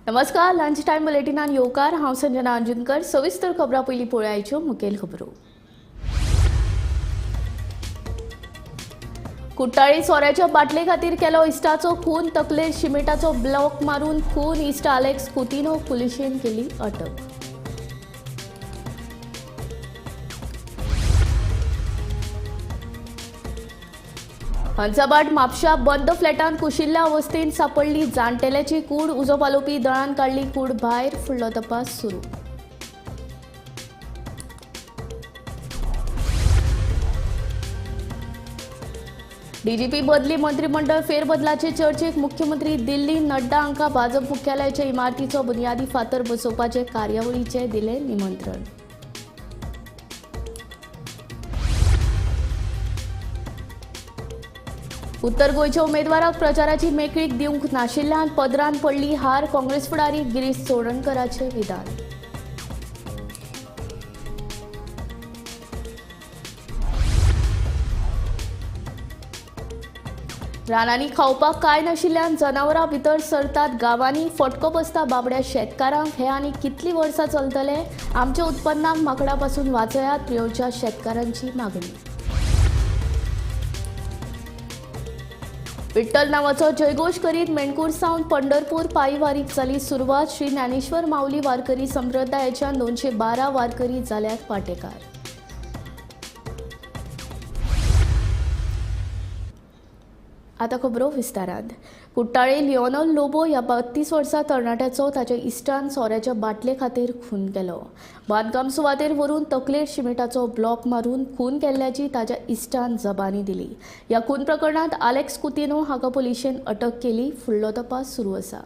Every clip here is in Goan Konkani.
नमस्कार, लंच टायम बुलेटिनान येवकार. हांव संजना अंजुनकर. सविस्तर खबरां पयलीं पळोवयाच्यो मुखेल खबरो. कुट्टाळी सोऱ्याच्या बाटले खातीर केलो इश्टाचो खून. तकलेर शिमिटाचो ब्लॉक मारून खून. इश्ट आलेक्स कुतिनो पुलिशेन केली अटक. हंसाबाट म्हापशा बंद फ्लॅटांत कुशिल्ल्या अवस्थेंत सापडली जाणटेल्याची कूड. उजो पालोवपी दळान काडली कूड भायर. फुडलो तपास सुरू. डीजीपी बदली मंत्रिमंडळ फेरबदलाचे चर्चेक मुख्यमंत्री दिल्ली. नड्डा हांकां भाजप मुख्यालयाच्या इमारतीचो बुन्यादी फातर बसोवपाचे कार्यावळीचें दिलें निमंत्रण. उत्तर गोंयच्या उमेदवाराक प्रचाराची मेकळीक दिवंक नाशिल्ल्यान पदरान पडली हार. काँग्रेस फुडारी गिरीश चोडणकराचें विधान. रानांनी खावपाक कांय नाशिल्ल्यान जनावरां भितर सरतात. गांवांनी फटको बसता बाबड्या शेतकारांक. हे आनी कितलीं वर्सां चलतले? आमच्या उत्पन्नाक माकडां पासून वाचयात, प्रियोळच्या शेतकारांची मागणी. विठ्ठल नावाचो जयघोष करीत मेणकूर सावन पंढरपूर पायी वारीक जाली सुरवात. श्री ज्ञानेश्वर माऊली वारकरी संप्रदायाच्या 212 वारकरी जाल्यात वांटेकार. आतां खबरो विस्तारान. कुट्टाळे लिओनल लोबो ह्या 32 वर्सां तरणाट्याचो ताच्या इश्टान सोऱ्याच्या बाटले खातीर खून केलो. बांदकाम सुवातेर व्हरून तकलेर शिमिटाचो ब्लॉक मारून खून केल्ल्याची ताच्या इश्टान जबानी दिली. ह्या खून प्रकरणांत आलेक्स कुतिनो हाका पुलिशेन अटक केली. फुडलो तपास सुरू आसा.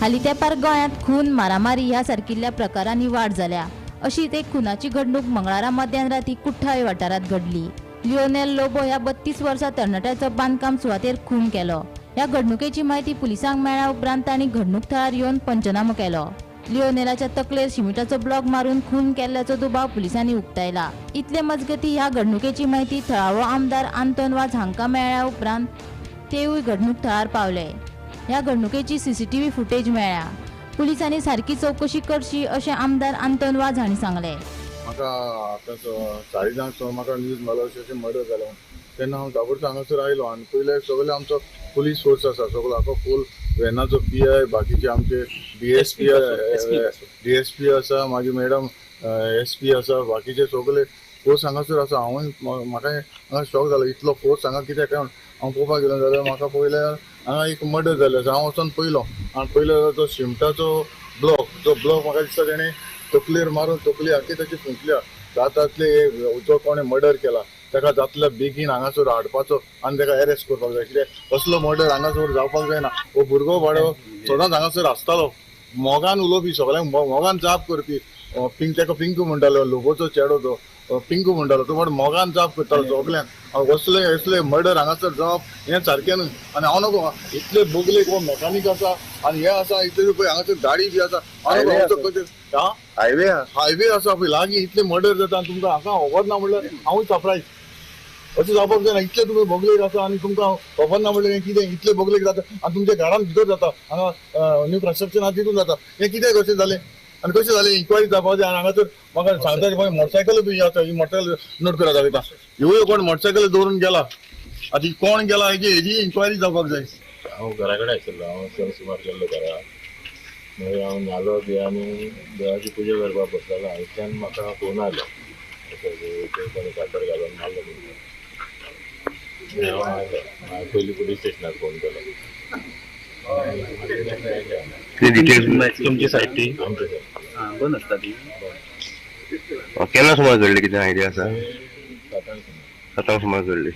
हालीं तेंपार गोंयांत खून, मारामारी ह्या सारकिल्ल्या प्रकारांनी वाड जाल्या. अशीच एक खुनाची घडणूक मंगळारा मध्यान राती कुठ्ठाळे वाठारांत घडली. लिओनेल लोबो ह्या 32 वर्सां तरणाट्याचो बांदकाम सुवातेर खून केलो. ह्या घडणुकेची म्हायती पुलिसांक मेळ्ळ्या उपरांत तांणी घडणूक थळार येवन पंचनामो केलो. लिओनेलाच्या तकलेर शिमिटाचो ब्लॉक मारून खून केल्ल्याचो दुबाव पुलिसांनी उक्तायला. इतले मजगती ह्या घडणुकेची म्हायती थळावो आमदार आंतोन वाज हांकां मेळ्ळ्या उपरांत तेवूय घडणूक थळार पावले. ह्या घडणुकेची सीसीटीव्ही फुटेज मेळ्ळ्या. पुलिसांनी सारकी चवकशी करची अशें आमदार आंतोन वाज हांणी सांगलें. म्हाका आतां 10:30 म्हाका न्यूज मेळ्ळो अशें अशें मर्डर जालें म्हणून. तेन्ना हांव ताबडतोब हांगासर आयलो आनी पयलें सगळे आमचो पुलीस फोर्स आसा सगळो आखो फूल वेनाचो पीआय, बाकीचे आमचे डीएसपी डीएसपी आसा, मागीर मॅडम एसपी आसा, बाकीचे सगळे फोर्स हांगासर आसा. हांवूय म्हाका हांगा शॉक जालो, इतलो फोर्स हांगा कित्याक काय म्हणून हांव पळोवपाक गेलो जाल्यार म्हाका पळयल्यार हांगा एक मर्डर जाल्लें आसा. हांव वचोन पयलो आनी पयलो जाल्यार तो शिमटाचो ब्लॉक, जो ब्लॉक म्हाका दिसता तेणें तकलेर मारून तकली आख्खी ताची फुंकल्या. जातातले जो कोणें मर्डर केला ताका जातल्या बेगीन हांगासर हाडपाचो आनी ताका एरेस्ट करपाक जाय. कित्याक असलो मर्डर हांगासर जावपाक जायना. हो भुरगो बाडो सदांच हांगासर आसतालो, मोगान उलोवपी, सगळ्यांक मोगान जाप करपी. पिंक ताका पिंकू म्हणटालो, लोबोचो चेडो तो पिंकू म्हणटालो. तो बरो मोगान जाप करतालो सगळ्यांक. असले असले मर्डर हांगासर जावप हें सारकें न्हय. आनी हांव नको इतले बोगलेक हो मेकानीक आसा आनी हें आसा, इतले पळय हांगासर गाडी बी आसा. हांव नको हायवे हायवे आसा पळय लागीं, इतले मर्डर जाता आनी तुमकां हांगा खबर ना म्हणल्यार हांवूय सरप्रायज. अशें जावपाक जायना. इतले तुमी बोगलेक आसा आनी तुमकां खबर ना म्हणल्यार हें कितें? इतले बोगलेक जाता आनी तुमच्या घरान भितर जाता, हांगा न्यू कन्स्ट्रक्शन आसा तितून जाता, हें कितें कशें जालें आनी कशें जालें इन्क्वायरी जावपाक जाय. आनी हांगासर म्हाका सांगता मोटरसायकल बी आसा, ही मोटरसायकल नोट करा दाखयता. ह्यो कोण मोटरसायकल दवरून गेला, आतां कोण गेला हेजी इन्क्वायरी जावपाक जाय. हांव घरा कडेन आशिल्लो, हांव चड सुमार गेल्लो घरा. मागीर हांव न्हालो बी आनी देवाची पुजा करपाक बसलेलो. इतल्यान म्हाका फोन आयलो अशें कोणी फातर घालून मारलो म्हणून. हांव आयलो, हांवें पयलीं पुलीस स्टेशनार फोन केलो. डिटेल्स तुमची सायट ती आमचे सायड. बंद आसता ती. केन्ना सुमार घडली, कितें आयडिया आसा? 7 सुमार. 7 सुमार घडली.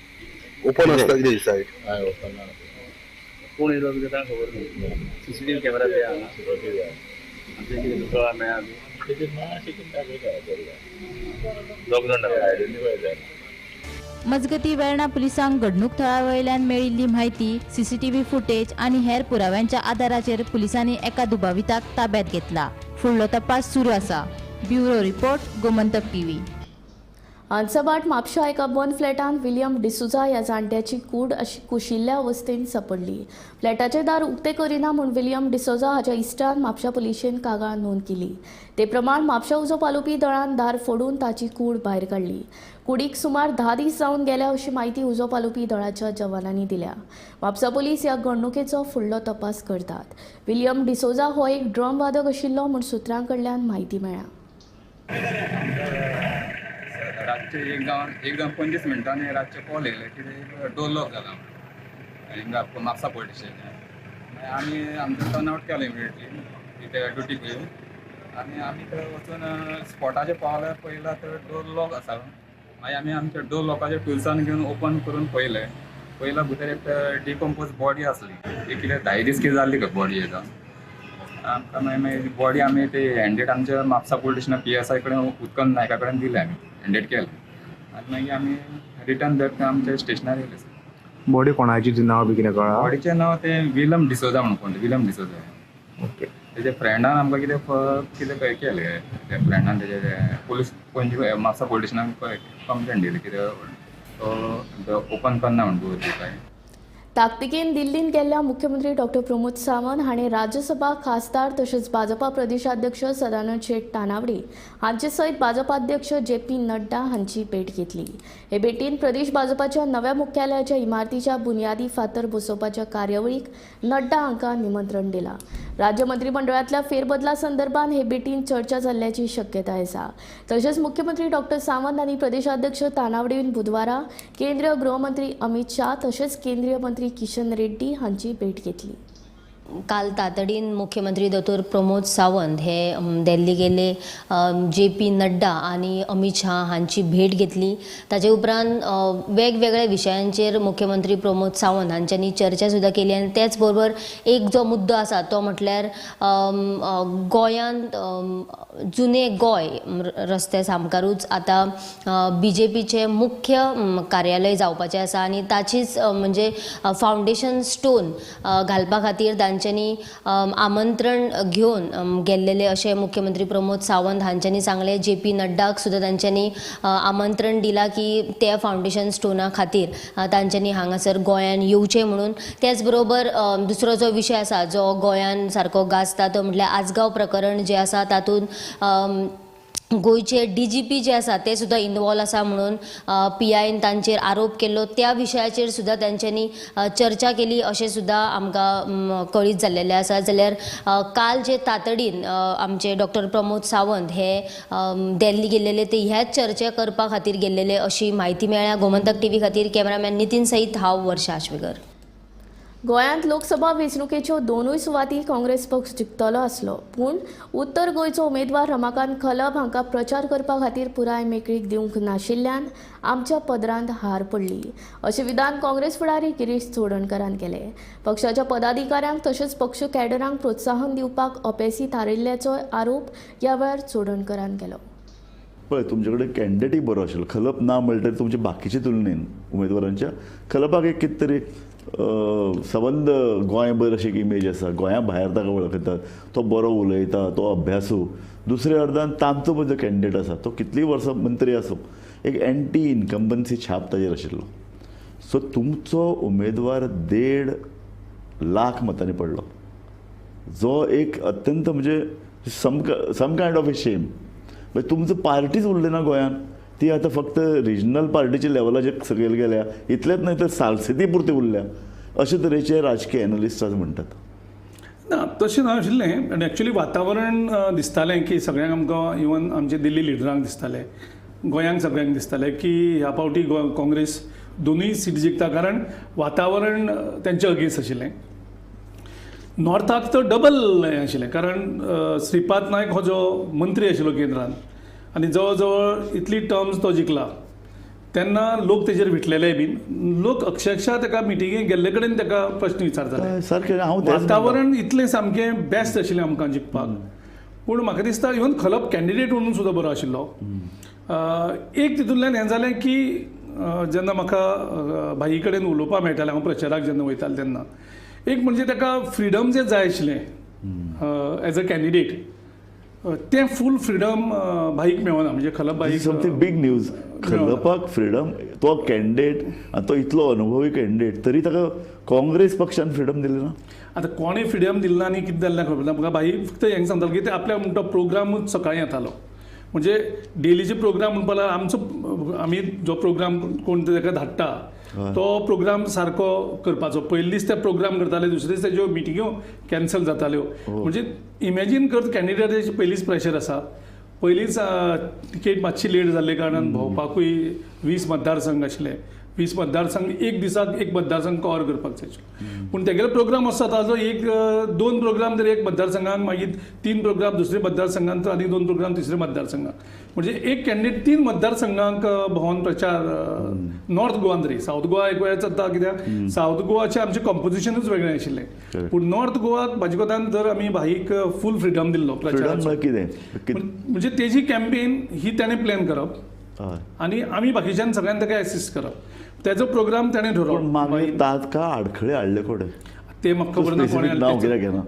ओपन आसता कितें सायट? हय, ओपन. कोण येयलो कितें काय खबर ना. सीसीटीव्ही कॅमेरा बी आहा? आमचें कितें कळा मेळ्ळा बी? तेजेर मातशें कितें दाखयता. दोग जाण दाखयता. आयडेंटिफाय जायना. मजगती वेर्णा पुलिसांक घडणूक थळा वयल्यान मेळिल्ली म्हायती, सीसीटीव्ही फुटेज आनी हेर पुराव्यांच्या आदाराचेर पुलिसांनी एका दुबाविताक ताब्यात घेतला. फुडलो तपास सुरू आसा. Bureau report, Gomantak TV. हंसभाट म्हापशा एका बंद फ्लॅटांत विलियम डिसोझा ह्या जाणट्याची कूड अशी कुशिल्ल्या अवस्थेंत सापडली. फ्लॅटाचें दार उक्तें करिना म्हूण विलियम डिसोझा हाच्या इश्टान म्हापशा पुलिशेन कागाळ नोंद केली. ते प्रमाण म्हापशा उजो पालोवपी दळान दार फोडून ताची कूड भायर काडली. कुडीक सुमार 10 दीस जावन गेल्या अशी म्हायती उजो पालोवपी दळाच्या जवानांनी दिल्या. म्हापसा पुलीस ह्या घडणुकेचो फुडलो तपास करतात. विलियम डिसोझा हो एक ड्रम वादक आशिल्लो म्हूण सुत्रां कडल्यान म्हायती मेळ्ळ्या. रातचे 1:25 मिनटांनी रातचे कॉल येयले की डोर लॉक जाला म्हणून म्हापसा पुलीस स्टेशनार. मागीर आमी आमचो टर्न आवट केलो इमिडिएटली ते ड्युटीक येवन आनी आमी थंय वचून स्पॉटाचेर पावल्यार पळयला तर डोर लॉक आसा. मागीर आमी आमच्या डोर लॉकाच्या टुल्सान घेवन ओपन करून पळयलें. पयला भितर एक डिकम्पोज बॉडी आसली. एक कितें 10 दीस कितें जाल्ली बॉडी हेका. आमकां मागीर बॉडी आमी ते हँडेड आमच्या म्हापसा पुलीस स्टेशनार PSI कडेन उत्कल नायका कडेन दिले आमी हँडेड केले आनी मागीर आमी रिटर्न बॅक आमच्या स्टेशनार येयले. बॉडी कोणाची ती नांव बी कितें कळ्ळां? बॉडीचें नांव तें विलम डिसोजा म्हणून कोण, विलम डिसोजा. ओके. तेजे फ्रेंडान आमकां कितें कितें केलें त्या फ्रेंडान तेजे पुलीस पणजी म्हापसा पुलीस स्टेशनाक कंप्लेन दिली कितें तो ओपन करना म्हणून डोर काय. ताकतिकेन दिल्लींत गेल्ल्या मुख्यमंत्री डॉ प्रमोद सावंत हांणी राज्यसभा खासदार तशेंच भाजपा प्रदेशाध्यक्ष सदानंद शेट तानावडे हांचे सयत भाजपाध्यक्ष जे.पी. नड्डा हांची भेट घेतली. हे भेटीन प्रदेश भाजपाच्या नव्या मुख्यालयाच्या इमारतीच्या बुनियादी फातर बसोवपाच्या कार्यावळीक नड्डा हांकां निमंत्रण दिलां. राज्य मंत्रिमंडळांतल्या फेरबदला संदर्भात हे भेटीन चर्चा जाल्ल्याची शक्यताय आसा. तशेंच मुख्यमंत्री डॉ सावंत आनी प्रदेशाध्यक्ष तानावडेन बुधवारा केंद्रीय गृहमंत्री अमित शाह तशेंच केंद्रीय मंत्री किशन रेड्डी हांची भेट घेतली. काल तातडीन मुख्यमंत्री दोतोर प्रमोद सावंत हे दिल्ली गेले, जे.पी. नड्डा आनी अमित शाह हांची भेट घेतली. ताजे उपरांत वेगवेगळ्या विशयांचेर मुख्यमंत्री प्रमोद सावंत हांच्यांनी चर्चा सुद्दां केली आनी तेच बरोबर एक जो मुद्दो आसा तो म्हटल्यार गोंयांत जुने गोंय रस्त्या सामकारूच आतां बीजेपीचें मुख्य कार्यालय जावपाचें आसा आनी ताचीच म्हणजे फावंडेशन स्टोन घालपा खातीर तांच्यांनी आमंत्रण घेवन गेल्लेले अशें मुख्यमंत्री प्रमोद सावंत हांच्यांनी सांगलें. जे.पी. नड्डाक सुद्दां तांच्यांनी आमंत्रण दिलां की त्या फावंडेशन स्टोना खातीर तांच्यांनी हांगासर गोंयान येवचें म्हणून. त्याच बरोबर दुसरो जो विशय आसा जो गोंयान सारको गाजता तो म्हटल्यार आजगांव प्रकरण जें आसा तातूंत गोंयचे DGP जे आसा ते सुद्दां इनवॉल्व आसा म्हणून PIन तांचेर आरोप केल्लो. त्या विशयाचेर सुद्दां तांच्यांनी चर्चा केली अशें सुद्दां आमकां कळीत जाल्लेलें आसा. जाल्यार काल जे तातडीन आमचे डॉक्टर प्रमोद सावंत हे दिल्ली गेल्लेले ते ह्याच चर्चा करपा खातीर गेल्लेले अशी म्हायती मेळ्ळ्या. गोमंतक टीव्ही खातीर कॅमेरामॅन नितीन सयत हांव वर्षा आश्वेकर. गोंयांत लोकसभा वेंचणुकेच्यो दोनूय सुवाती काँग्रेस पक्ष जिखतलो आसलो, पूण उत्तर गोंयचो उमेदवार रमाकांत खलप हांकां प्रचार करपा खातीर पुराय मेकळीक दिवंक नाशिल्ल्यान आमच्या पदरांत हार पडली अशें विधान काँग्रेस फुडारी गिरीश चोडणकरान केलें. पक्षाच्या पदाधिकाऱ्यांक तशेंच पक्ष कॅडरांक प्रोत्साहन दिवपाक अपेसी थारिल्ल्याचो आरोप ह्या वेळार चोडणकरान केलो. पळय तुमचे कडेन कॅन्डिडेटय बरो आशिल्लो, खलप ना म्हणल्यार तरी तुमचे बाकीचे तुलनेन उमेदवारांच्या खलपाक एक कितें तरी सबंद गोंयभर अशी एक इमेज आसा, गोंया भायर ताका वळखतात, तो बरो उलयता, तो अभ्यासू. दुसऱ्या अर्दान तांचो पळय जो कॅन्डिडेट आसा तो कितलीं वर्सां मंत्री आसूं एक एंटी इनकम्बन्सी छाप ताजेर आशिल्लो. सो तुमचो उमेदवार 1.5 लाख मतांनी पडलो, जो एक अत्यंत म्हणजे some kind of a shame. म्हणजे तुमचो पार्टीच उरली ना गोंयांत, ती आतां फक्त रिजनल पार्टीच्या लेवलाचेर सकयल गेल्या, इतलेंच न्हय तर सालसेती पुरती उरल्या अशे तरेचे राजकीय एनलिस्ट आज म्हणटात. ना तशें नाशिल्लें आनी एक्चुअली वातावरण दिसतालें की सगळ्यांक आमकां इवन आमचे दिल्ली लिडरांक दिसतालें, गोंयांक सगळ्यांक दिसतालें की ह्या फावटी काँग्रेस दोनूय सीट जिखता, कारण वातावरण तेंच्या अगेन्स्ट आशिल्लें. नॉर्थाक तर डबल हें आशिल्लें, कारण श्रीपाद नायक हो जो मंत्री आशिल्लो केंद्रान आनी जवळ जवळ इतली टर्म्स तो जिखला तेन्ना लोक तेजेर विटलेले बीन लोक अक्षरशः ताका मिटिंगेक गेल्ले कडेन ताका प्रश्न विचारताले. सारकें हांव वातावरण इतलें सामकें बेस्ट आशिल्लें आमकां जिखपाक. पूण म्हाका दिसता इवन खलप कॅन्डिडेट म्हणून सुद्दां बरो आशिल्लो. एक तितूंतल्यान हें जालें की जेन्ना म्हाका भाई कडेन उलोवपाक मेळटालें, हांव प्रचाराक जेन्ना वयतालें तेन्ना एक म्हणजे ताका फ्रिडम जें जाय आशिल्लें एज अ कॅन्डिडेट तें फूल फ्रिडम भाईक मेळना, म्हणजे खलप भाईक. समथींग बीग न्यूज, खलपाक फ्रिडम, तो कॅन्डिडेट आनी तो इतलो अनुभवी कॅन्डिडेट तरी ताका काँग्रेस पक्षान फ्रिडम दिलें ना. आतां कोणें फ्रिडम दिलें ना आनी कितें जालें ना खबर ना. म्हाका भाई फक्त हें सांगतालो की ते आपल्या म्हणटा प्रोग्रामूच सकाळीं येतालो, म्हणजे डेलीचे प्रोग्राम म्हणपा लागलो आमचो, आमी जो प्रोग्राम कोण ताका धाडटा तो प्रोग्राम सारको करपाचो. पयले दीस ते प्रोग्राम करताले, दुसरे दीस तेज्यो मिटिंग्यो कॅन्सल जाताल्यो. म्हणजे इमॅजीन कर, कॅन्डिडेटाचेर पयलींच प्रेशर आसा, पयलींच तिकेट मातशी लेट जाल्ले कारणान भोंवपाकूय 20 मतदारसंघ आशिल्ले, 20 मतदारसंघ एक दिसाक एक मतदारसंघ कवर करपाक जाय. पूण तेगेलो प्रोग्राम असो जाता जो एक 2 प्रोग्राम जर एक मतदारसंघान, मागीर 3 प्रोग्राम दुसरे मतदारसंघान, आनी 2 प्रोग्राम तिसरे मतदारसंघान, म्हणजे एक कॅन्डिडेट 3 मतदारसंघांक भोंवन प्रचार. नॉर्थ गोवान तरी, सावथ गोवा एक वेळ चलता कित्याक सावथ गोवाचें आमचें कॉम्पोजिशनूच वेगळें आशिल्लें, पूण नॉर्थ गोवाक म्हाजे कोतान जर आमी भाईक फूल फ्रिडम दिल्लो प्रचाराचो, म्हणजे तेजी कॅम्पेन ही ताणें प्लॅन करप आनी आमी बाकीच्यान सगळ्यान ताका एसिस्ट करप, तेजो प्रोग्राम ताणें ठरोवप. मागीर ताका आडखळे हाडले कोणे ते म्हाका खबर ना, कोणें.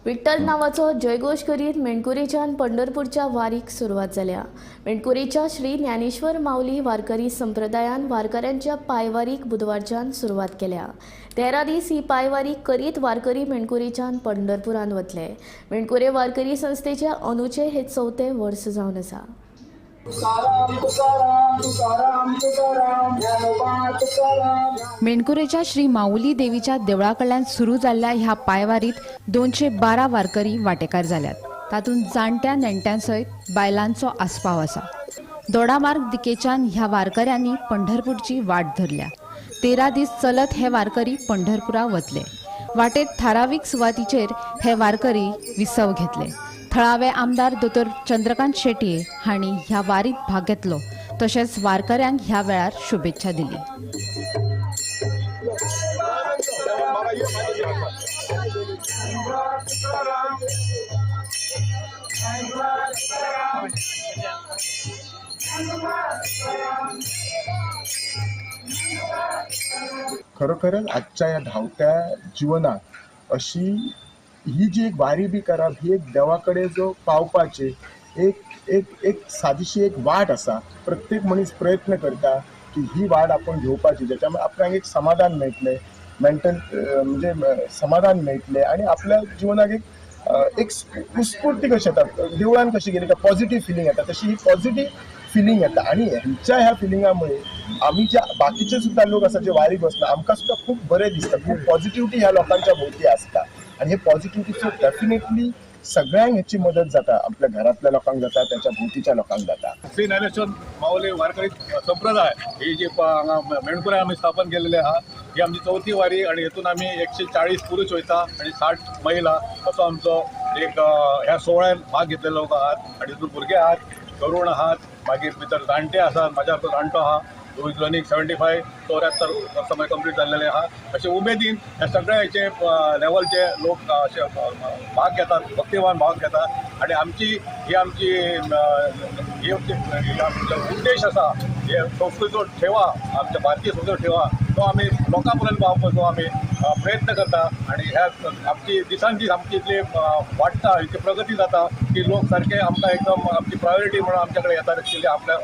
विठ्ठल नावाचो जयघोश करीत मेणकुरेच्यान पंढरपूरच्या वारीक सुरवात जाल्या. मेणकुरेच्या श्री ज्ञानेश्वर माऊली वारकरी संप्रदायान वारकऱ्यांच्या पायवारीक बुधवारच्यान सुरवात केल्या. 13 दीस ही पायवारी करीत वारकरी मेणकुरेच्यान पंढरपुरान वतले. मेणकुरे वारकरी संस्थेच्या अनुचे हे 4थें वर्स जावन आसा. मेणकुरेच्या श्री माऊली देवीच्या देवळा कडल्यान सुरू जाल्ल्या ह्या पायवारीत 212 वारकरी वांटेकार जाल्यात. तातूंत जाणट्या नेणट्यां सयत बायलांचो आस्पाव आसा. दोडामार्ग दिकेच्यान ह्या वारकऱ्यांनी पंढरपूरची वाट धरल्या. 13 दीस चलत हे वारकरी पंढरपुरा वतले. वाटेत थारावीक सुवातीचेर हे वारकरी विसव घेतले. थळावे आमदार दोतोर चंद्रकांत शेटये हांणी ह्या वारीत भाग घेतलो, तशेंच वारकऱ्यांक ह्या वेळार शुभेच्छा दिली. खरोखरच आजच्या ह्या धावत्या जीवनात अशी ही जी एक वारी बी करप ही एक देवा कडेन जो पावपाची एक एक एक सादीशी एक वाट आसा. प्रत्येक मनीस प्रयत्न करता की ही वाट आपूण घेवपाची, ज्याच्या आपणाक एक समाधान मेळटलें, मेंटल म्हणजे समाधान मेळटलें आनी आपल्या जिवनाक एक एक उत्स्फूर्ती कशी येता. देवळान कशी गेली काय पॉझिटिव्ह फिलिंग येता, तशी ही पॉझिटिव्ह फिलिंग येता. आनी हेंच्या ह्या फिलिंगा मुळे आमी जे बाकीचे सुद्दां लोक आसा जे वारीक वचना आमकां सुद्दां खूब बरें दिसता, खूब पॉझिटिव्हिटी ह्या लोकांच्या भोवती आसता. आनी हे पॉझिटिव्हिटीचो डेफिनेटली सगळ्यांक हेची मदत जाता, आपल्या घरांतल्या लोकांक जाता, त्याच्या भोवतीच्या लोकांक जाता. श्री ज्ञानेश्वर माऊली वारकरी संप्रदाय ही जी हांगा मेणकुऱ्या आमी स्थापन केलेली आहा, ही आमची 4थी वारी आनी हेतून आमी 140 पुरुष वयता आनी 60 महिला असो आमचो एक ह्या सुवाळ्यान भाग घेतलेले लोक आहात. आनी हितून भुरगे आहात, तरुण आहात, मागीर भितर जाणटे आसात. म्हाज्या सारको जाणटो आहा, रनिंग 75 74 वर्सां मागीर कंप्लीट जाल्लेले आहा. अशे उमेदीन ह्या सगळ्या हेचे लेवलचे लोक अशे भाग घेतात, भक्तिवान भाग घेतात. आनी आमची ही आमची ही उद्देश आसा, हे संस्कृतीचो ठेवा, आमच्या भारतीय संस्कृतीचो ठेवा तो आमी लोकां पर्यंत पावोवपाचो आमी प्रयत्न करता. आनी ह्या आमची दिसान दीस आमची इतली वाडटा, इतली प्रगती जाता की लोक सारके आमकां एकदम आमची प्रायोरिटी म्हणून आमच्या कडेन येतात एक्चुअली आपल्या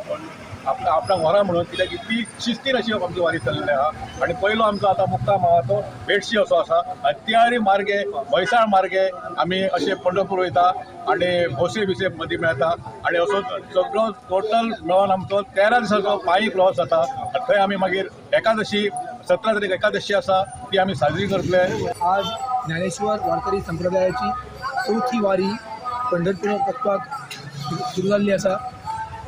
आपल्या आपणाक व्हरा म्हणून, कित्याक इतली शिस्तीन अशी आमची वारी चल्लेली आहा. आनी पयलो आमचो आतां मुक्काम आहा तो भेटशी असो आसा. आनी तियारी मार्गे, म्हैसाळ मार्गे आमी अशे पंढरपूर वयता आनी भोसरी बिसरे मदीं मेळटा. आनी असो सगळो टोटल मेळोन आमचो 13 दिसाचो पांयी प्रवास जाता. आनी थंय आमी मागीर एकादशी, 17 तारीख एकादशी आसा ती आमी साजरी करतले. आज ज्ञानेश्वर वारकरी संप्रदायाची 4थी वारी पंढरपुराक वचपाक सुरू जाल्ली आसा.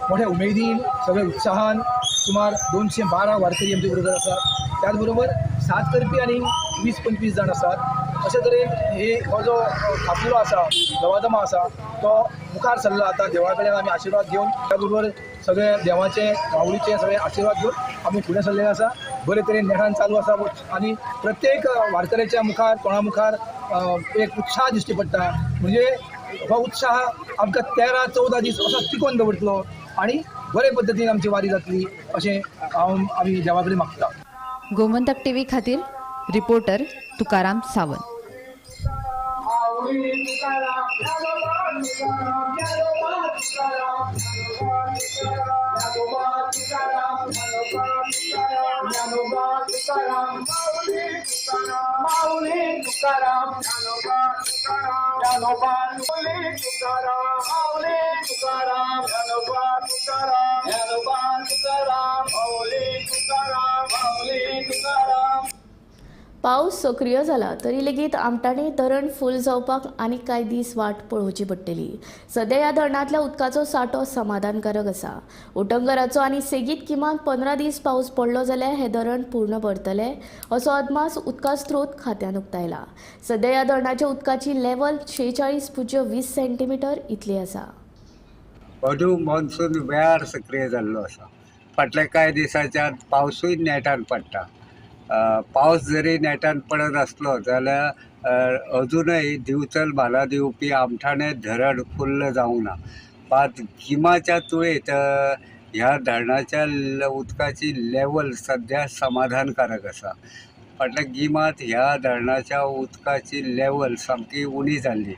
मोठ्या उमेदीन, सगळ्या उत्साहान सुमार 212 वारकरी आमचे बरोबर आसात. त्याच बरोबर साथ करपी आनी 20-25 जाण आसात. अशे तरेन हे हो जो काफिलो आसा, दवाजमा आसा, तो मुखार सरला. आतां देवा कडल्यान आमी आशिर्वाद घेवन, त्या बरोबर सगळे देवाचे माऊलीचे सगळे आशिर्वाद घेवन आमी फुडें सरलेले आसा. बरे तरेन नेटान चालू आसा आनी प्रत्येक वारकऱ्याच्या मुखार, तोंडा मुखार एक उत्साह दिश्टी पडटा. म्हणजे हो उत्साह आमकां 13-14 दीस असो टिकोवन दवरतलो आनी बरे पद्दतीन आमची वारी जातली अशें हांव आमी देवा कडेन मागता. गोमंतक टीव्ही खातीर रिपोर्टर तुकाराम सावंत. तुकाराम ज्ञानोबा तुकाराम ज्ञानोबा तुकाराम ज्ञानोबा तुकाराम ज्ञानोबा तुकाराम ज्ञानोबा तुकाराम माऊली तुकाराम माऊली तुकाराम ज्ञानोबा तुकाराम ज्ञानोबा माऊली तुकाराम माऊली तुकाराम ज्ञानोबा तुकाराम ज्ञानोबा तुकाराम माऊली तुकाराम माऊली तुकाराम. पावस सक्रीय जाला तरी लेगीत आमठाणे धरण फूल जावपाक आनीक कांय दीस वाट पळोवची पडटली. सद्या ह्या धरणांतल्या उदकाचो सांठो समाधानकारक आसा. उटंगराचो आनी सेगीत किमान 15 दीस पावस पडलो जाल्यार हें धरण पूर्ण भरतलें असो अदमास उदका स्रोत खात्यान उक्तायला. सद्या ह्या धरणाच्या उदकाची लेवल 46.20 सेंटीमिटर इतली आसा. अजून मॉन्सून वेळार सक्रीय जाल्लो आसा. फाटल्या कांय दिसांच्यान पावसूय नेटान पडटा. पावस जरी नेटान पडत आसलो जाल्यार अजुनय दिवचल म्हालांत येवपी आमठाणे धरण फुल्ल जावंक ना. मात गिमाच्या तुळेंत ह्या धरणाच्या उदकाची लेवल सद्या समाधानकारक आसा. फाटल्या गिमांत ह्या धरणाच्या उदकाची लेवल सामकी उणी जाल्ली.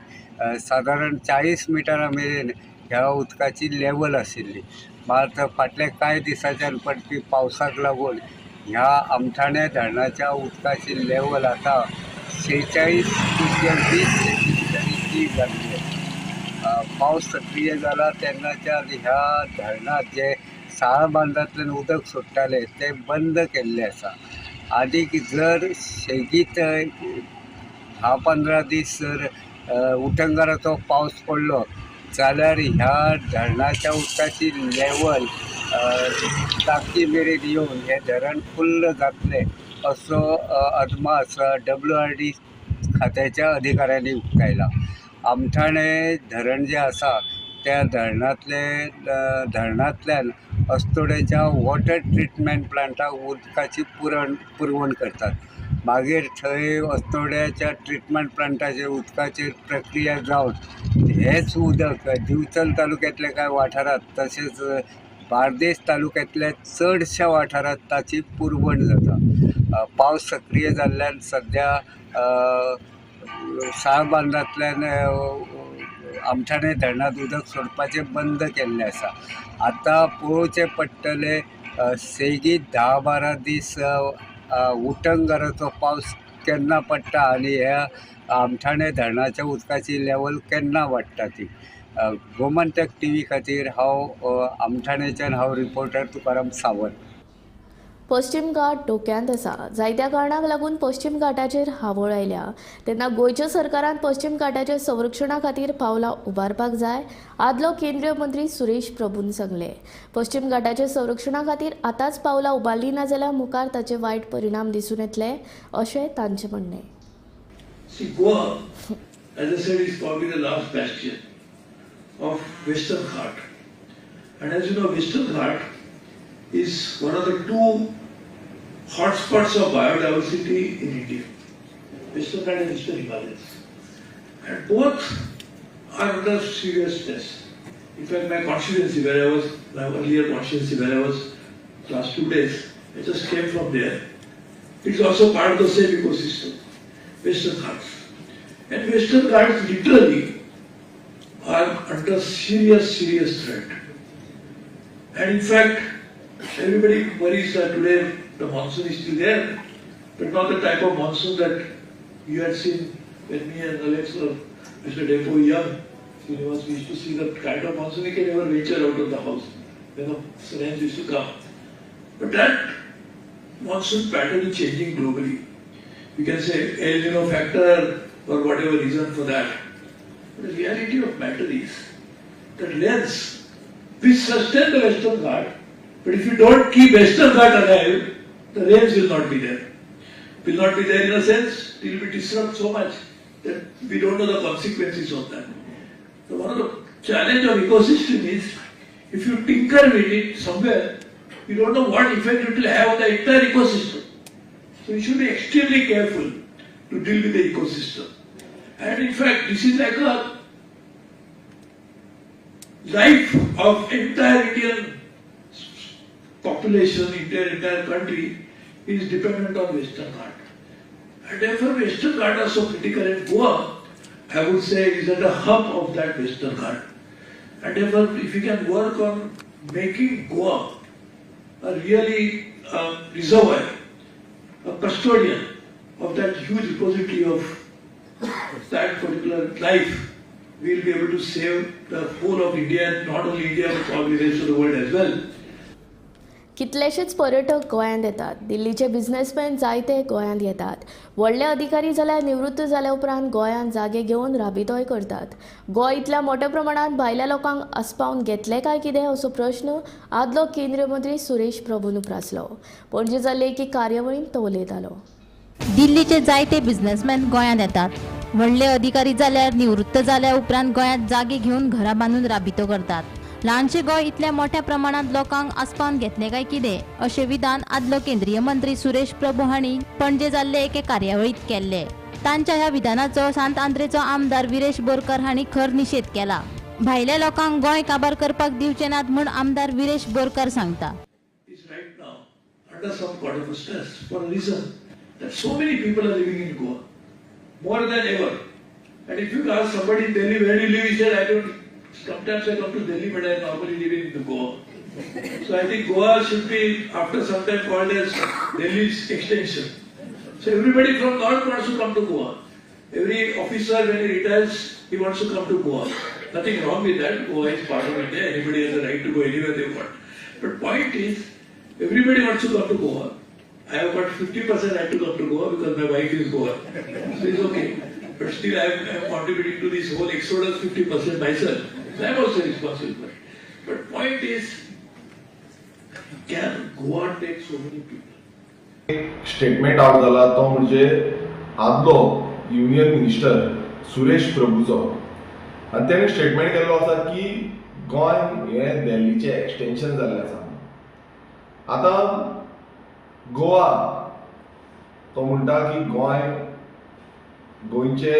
सादारण 40 मिटरां मेरेन ह्या उदकाची लेवल आशिल्ली. मात फाटल्या कांय दिसांच्यान पडपी पावसाक लागून ह्या आमठाणे धरणाच्या उदकाची लेवल आतां 46.20 सेंटीमिटर इतली जाल्ली. पावस सक्रीय जाला तेन्नाच्यान ह्या धरणांत जे साळ बांदांतल्यान उदक सोडटाले तें बंद केल्लें आसा. आनीक जर सेगीत 10-15 दीस जर उटंगाराचो पावस पडलो जाल्यार ह्या धरणाच्या उदकाची लेवल ताकी मेरेन येवन हें धरण फुल्ल जातलें असो अदमास WRD खात्याच्या अधिकाऱ्यांनी उक्तायला. आमठाणे धरण जें आसा त्या धरणांतल्यान अस्तोड्याच्या वॉटर ट्रिटमेंट प्लांटाक उदकाची पुरवण करतात. मागीर थंय अस्तोड्याच्या ट्रिटमेंट प्लांटाचेर उदकाचेर प्रक्रिया जावन हेंच उदक दिवचल तालुक्यांतल्या कांय वाठारांत तशेंच बार्देस तालुक्यांतल्या चडश्या वाठारांत ताची पुरवण जाता. पावस सक्रीय जाल्ल्यान सद्या साळ बांदांतल्यान आमठाणे धरणांत उदक सोडपाचें बंद केल्लें आसा. आतां पळोवचें पडटलें सेगीत 10-12 दीस उटंगाराचो पावस केन्ना पडटा आनी ह्या आमठाणे धरणाच्या उदकाची लेवल केन्ना वाडटा ती. गोमंतक टीव्ही खातीर हांव आमठाणेच्यान हांव रिपोर्टर तुकाराम सावंत. पश्चिम घाट धोक्यांत आसा. जायत्या कारणांक लागून पश्चिम घाटाचेर हावळ आयल्या तेन्ना गोंयच्या सरकारान पश्चिम घाटाच्या संरक्षणा खातीर पावलां उबारपाक जाय, आदलो केंद्रीय मंत्री सुरेश प्रभून सांगलें. पश्चिम घाटाच्या संरक्षणा खातीर आतांच पावलां उबारलीं ना जाल्यार मुखार ताचे वायट परिणाम दिसून येतले अशें तांचें म्हणणें. Goa, as I said, is probably the last bastion of Western Ghat. And as you know, Western Ghat is one of the two hotspots of biodiversity in India. Western Ghat and Eastern Himalayas. And both are under serious stress. In fact, my constituency where I was, my earlier constituency where I was last 2 days, I just came from there. It's also part of the same ecosystem, Western Ghats. And Western Ghats literally are under serious, serious threat. And in fact, everybody worries that today the monsoon is still there, but not the type of monsoon that you had seen when me and Alex or Mr. Depo young, Srinivas, we used to see the kind of monsoon we can never venture out of the house when the rains used to come. But that monsoon pattern is changing globally. You can say El Nino factor or whatever reason for that. But the reality of matter is that rains which sustain the Western Ghat, but if you don't keep Western Ghat alive, the rains will not be there. Will not be there in a sense, it will be disrupted so much that we don't know the consequences of that. So one of the challenge of ecosystem is, if you tinker with it somewhere, you don't know what effect it will have on the entire ecosystem. So you should be extremely careful to deal with the ecosystem. And in fact, this is like a life of entire Indian population, entire country is dependent on Western Ghat. And therefore Western Ghat are so critical, and Goa I would say, is at the hub of that Western Ghat. And therefore, if you can work on making Goa a really reservoir, a custodian of that huge repository of that particular life, we will be able to save the whole of India, and not only India but probably the rest of the world as well. कितलेशेच पर्यटक गोंयांत येतात. दिल्लीचे बिझनेसमॅन जायते गोंयांत येतात. व्हडले अधिकारी जाल्यार निवृत्त जाल्या उपरांत गोंयांत जागे घेवन राबितोय करतात. गोंय इतल्या मोठ्या प्रमाणांत भायल्या लोकांक आस्पावन घेतले काय कितें असो प्रश्न आदलो केंद्रीय मंत्री सुरेश प्रभून उप्रासलो. पणजे जाल्ले एके कार्यावळींत तो उलयतालो. दिल्लीचे जायते बिझनेसमॅन गोंयांत येतात. व्हडले अधिकारी जाल्यार निवृत्त जाल्या उपरांत गोंयांत जागे घेवन घरां बांदून राबितो करतात. ल्हानशें गोंय इतल्या मोठ्या प्रमाणांत लोकांक आस्पावन घेतलें काय कितें अशें विधान आदलो केंद्रीय मंत्री सुरेश प्रभू हांणी पणजे जाल्ले एके कार्यावळींत केल्लें. तांच्या ह्या विधानाचो सांत आंद्रेचो आमदार विरेश बोरकर हांणी खर निशेध केला. भायल्या लोकांक गोंय काबार करपाक दिवचे नात म्हूण आमदार विरेश बोरकर सांगता. Under some kind of stress for a reason that so many people are living in Goa, more than ever. And if you ask somebody in Delhi where do you live, he said, I don't. Sometimes I come to Delhi, but I normally live in Goa. So I think Goa should be after some time called as Delhi's extension. So everybody from north wants to come to Goa. Every officer when he retires, he wants to come to Goa. Nothing wrong with that. Goa is part of India. Anybody has the right to go anywhere they want. But point is, everybody wants to come to Goa. I have got 50% right to come to Goa because my wife is Goa. So it's okay. But still I am contributing to this whole exodus 50% myself. So I am also responsible for it. But point is, can Goa take so many people? Statement out जाला तो म्हणजे आदलो युनियन मिनिस्टर सुरेश प्रभूचो, आनी तेणें स्टेटमेंट केल्लो आसा की गोंय हें दिल्लीचें एक्सटेंशन जाल्लें आसा. आतां गोवा तो म्हणटा की गोंय गोंयचे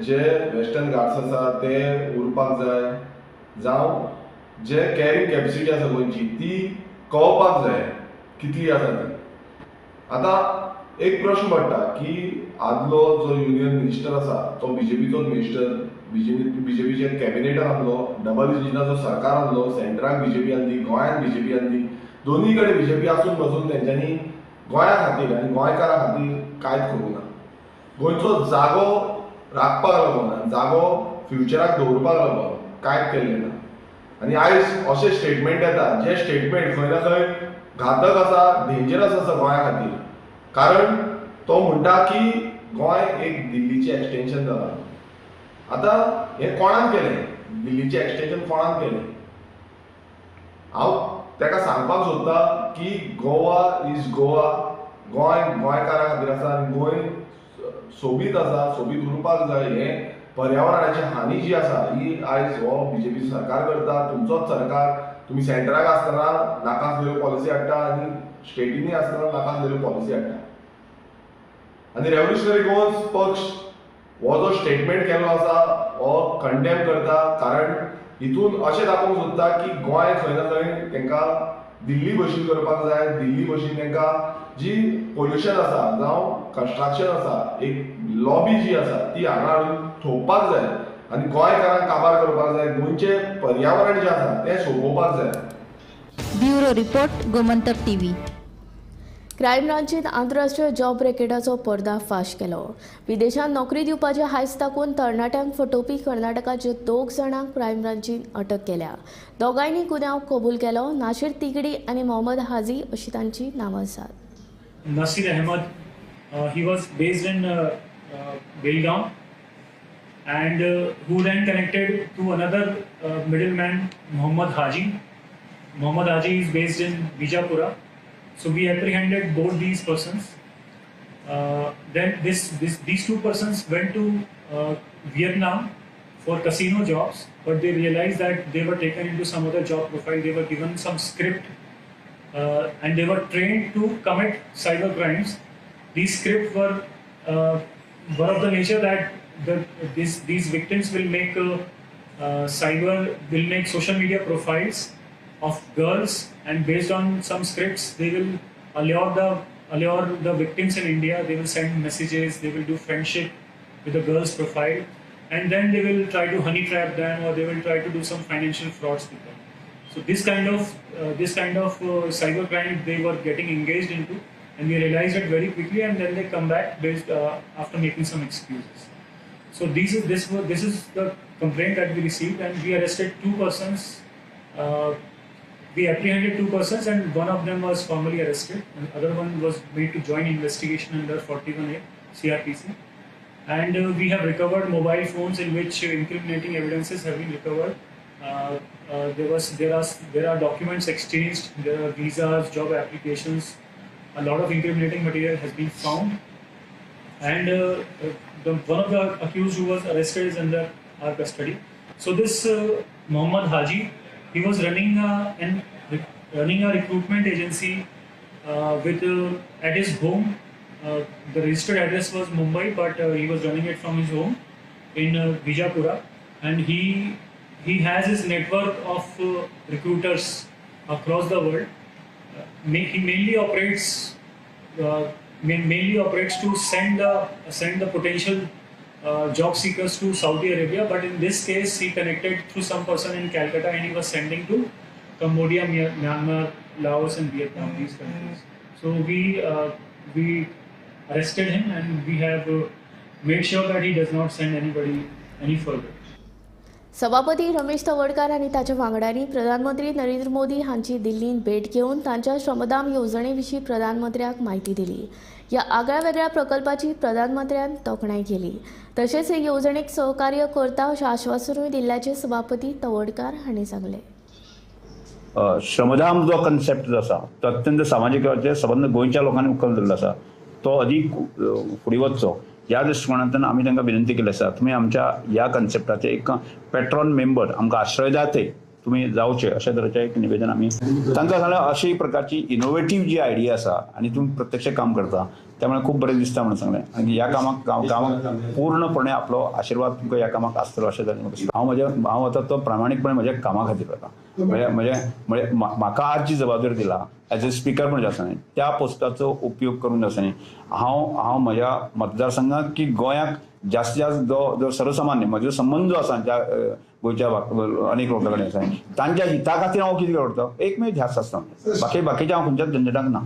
जे वेस्टर्न घाट्स आसा ते उरपाक जाय, जावं जे कॅरिंग कॅपेसिटी आसा गोंयची ती कळपाक जाय कितली आसा ती. आतां एक प्रश्न पडटा की आदलो जो युनियन मिनिस्टर आसा तो बीजेपीचोच मिनिस्टर, बीजेपीच्या कॅबिनेटान आसलो, डबल इंजिनाचो सरकार आसलो, सेंट्राक बीजेपी आसली, गोंयांत बीजेपी आसली, दोनूय कडेन बीजेपी आसून बसून तेंच्यांनी गोंया खातीर आनी गोंयकारां खातीर कांयच करूंक ना. गोंयचो जागो राखपाक लागून, जागो फ्युचराक दवरपाक लागून कांयच केल्लें ना. आनी आयज अशें स्टेटमेंट येता जे स्टेटमेंट खंय ना खंय घातक आसा, डेंजरस आसा गोंया खातीर. कारण तो म्हणटा की गोंय एक दिल्लीचें एक्सटेंशन जालां. आतां हें कोणान केलें? दिल्लीचें एक्सटेंशन कोणान केलें? हांव ताका सांगपाक सोदता की गोवा is Goa, Goa गोंयकारां खातीर आसा आनी गोंय सोबीत आसा, सोबीत उरपाक जाय. हें पर्यावरणाची हानी जी आसा ही आयज हो बीजेपी सरकार करता, तुमचोच सरकार. तुमी सेंटराक आसतना नाका आसलेल्यो पॉलिसी हाडटा आनी स्टेटींनी आसतना नाका आसलेल्यो पॉलिसी हाडटा. आनी रेव्होल्युशनरी गोवन्स पक्ष हो जो स्टेटमेंट केल्लो आसा हो कंडेम करता, कारण हितून अशें दाखोवंक सोदता की गोंय खंय ना खंय तांकां दिल्ली भशेन करपाक जाय, दिल्ली भशेन तांकां जी पोल्युशन आसा जावं कन्स्ट्रक्शन आसा, एक लॉबी जी आसा ती हांगा हाडून थोपपाक जाय आनी गोंयकारांक काबार करपाक जाय, गोंयचें पर्यावरण जें आसा तें सोंपोवपाक जाय. Bureau report, Gomantak TV. Crime ब्रांचीन आंतरराष्ट्रीय जॉब रॅकेटाचो पर्दाफाश केलो. विदेशांत नोकरी दिवपाचे हायस दाखोवन तरणाट्यांक फटोवपी कर्नाटकाचे 2 जाणांक क्रायम ब्रांचीन अटक केल्या. दोगांयनी गुन्यांव कबूल केलो. नाशीर तिगडी आनी मोहम्मद हाजी अशी तांची नांवां आसात. Nasir Ahmed, he was based in Belgaum, and who then connected to another middleman, Mohammad Haji. Mohammad Haji is based in Bijapura. So we apprehended both these persons. Then these two persons went to Vietnam for casino jobs, but they realized that they were taken into some other job profile. They were given some script and they were trained to commit cyber crimes. These scripts were of the nature that these victims will make social media profiles of girls, and based on some scripts they will allure the victims in India. They will send messages, they will do friendship with the girl's profile, and then they will try to honey trap them, or they will try to do some financial frauds with them. So this kind of cyber crime they were getting engaged into, and we realized it very quickly, and then they come back based after making some excuses. So this is the complaint that we received, and we arrested 2 persons. We apprehended 2 persons, and one of them was formally arrested, and the other one was made to join investigation under 41A CRPC. And we have recovered mobile phones in which incriminating evidences have been recovered. There are documents exchanged, there are visas, job applications. A lot of incriminating material has been found, and one of the accused who was arrested is under our custody. So this Mohammad Haji, he was running a recruitment agency at his home. The registered address was Mumbai, but he was running it from his home in Vijapura, and he has his network of recruiters across the world. He mainly operates to send the potential job seekers to Saudi Arabia, but in this case he connected through some person in Calcutta, and he was sending to Cambodia, Myanmar, Laos and Vietnam, these countries. So we arrested him, and we have made sure that he does not send anybody any further. सभापती रमेश तवडकार आनी ताच्या वांगड्यांनी प्रधानमंत्री नरेंद्र मोदी हांची दिल्लींत भेट घेवन तांच्या श्रमदान येवजणे विशीं प्रधानमंत्र्याक म्हायती दिली. ह्या आगळ्या वेगळ्या प्रकल्पाची प्रधानमंत्र्यान तोखणाय केली. तशेंच हे येवजणेक सहकार्य करता अशें आश्वासनूय दिल्ल्याचें सभापती तवडकार हांणी सांगलें. श्रमदान जो कन्सेप्ट जो आसा तो अत्यंत सामाजीक संबंद गोंयच्या लोकांनी उखल धरलो आसा, तो अदीक फुडें वचचो ह्या दृश्टिकोणांतल्यान आमी तांकां विनंती केली आसा, तुमी आमच्या ह्या कन्सेप्टाचे एक पेट्रॉन मेंबर, आमकां आश्रयदाते तुमी जावचे अशा तरेचें एक निवेदन आमी तांकां सांगलें. अशे प्रकारची इनोवेटीव जी आयडिया आसा आनी तुमी प्रत्यक्ष काम करता त्यामुळे खूब बरें दिसता म्हणून सांगलें. आनी ह्या कामाक कामाक पूर्णपणे आपलो आशिर्वाद तुमकां ह्या कामाक आसतलो अशें तरेन म्हाका दिसता. हांव आतां तो प्रामाणीकपणे म्हज्या कामा खातीर वता. म्हणजे म्हाका आज जी जबाबदारी दिला एज ए स्पिकर म्हण आसा न्ही, त्या पोस्टाचो उपयोग करून आसा न्ही हांव म्हज्या मतदारसंघात की गोंयाक जास्तीत जास्त जो सर्वसामान्य म्हजो संबंद जो आसा ज्या गोंयच्या अनेक लोकां कडेन आसा तांच्या हिता खातीर हांव कितें करता एकमेव ध्यास आसता, बाकीच्या हांव खंयच्याच झंझटाक ना.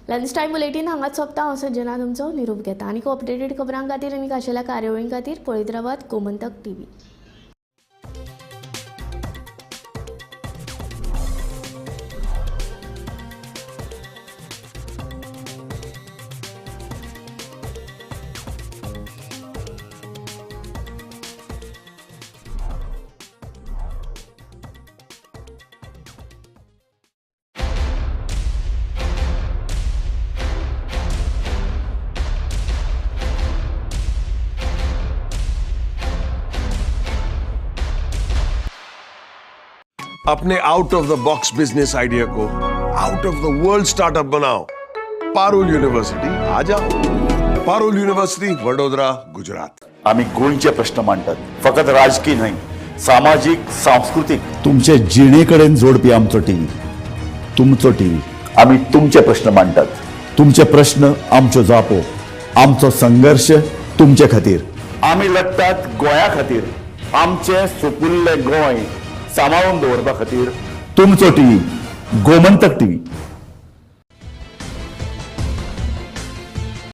लंच टायम बुलेटीन हांगाच सोंपता. हांव संजना तुमचो निरोप घेता. आनी अपडेटेड खबरां खातीर आनी खाशेल्या कार्यावळीं खातीर पळयत रावात गोमंतक टीव्ही. अपने out of the box business idea को out of the world startup बनाओ. पारुल युनिव्हर्सिटी आ जाओ. पारुल युनिव्हर्सिटी, वडोदरा, गुजरात. आमी गोंयचे प्रश्न मांडटात, फकत राजकीय न्हय, सामाजीक, सांस्कृतीक, तुमचे जिणे कडेन जोडपी आमचो टीव्ही, तुमचो टीव्ही. आमी तुमचे प्रश्न मांडटात, तुमचे प्रश्न आमच्यो जापो, आमचो संघर्श तुमचे खातीर. आमी लढटात गोंया खातीर, आमचें सुपुल्लें गोंय सांबाळून दवरपा खातीर. तुमचो टीव्ही, गोमंतक टीव्ही.